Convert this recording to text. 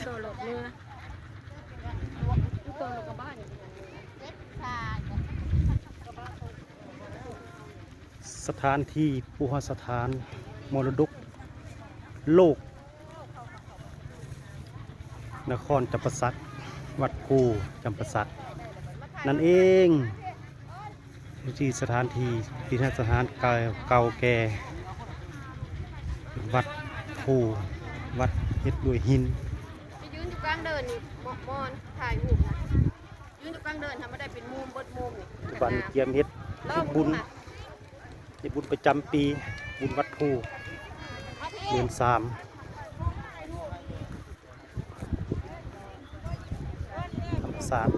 ໂຕລົດເມືອ ໂຕລົດກະບະນີ້ ສະຖານທີ່ປູຮະສະຖານມໍລະດົກໂລກ ນະຄອນຈຳປາສັກ ວັດພູຈຳປາສັກນັ້ນເອງ. ຢູ່ທີ່ສະຖານທີ່ ທີ່ສະຖານເກົ່າ ເກົ່າແກ່ ວັດພູ ວັດເຮັດດ້ວຍຫີນ. ໄປຢືນຢູ່ກາງເດີ່ນນີ້ ມ- ມອນ ຖ່າຍຮູບນະ ຢືນຢູ່ກາງເດີ່ນ ທຳມະດາເປັນມຸມ ເບິດມຸມນີ້. ບັດນີ້ກຽມເຮັດບຸນ ເຮັດບຸນປະຈຳປີ ບຸນວັດພູ ເດືອນສາມ ທຳມະຊາດ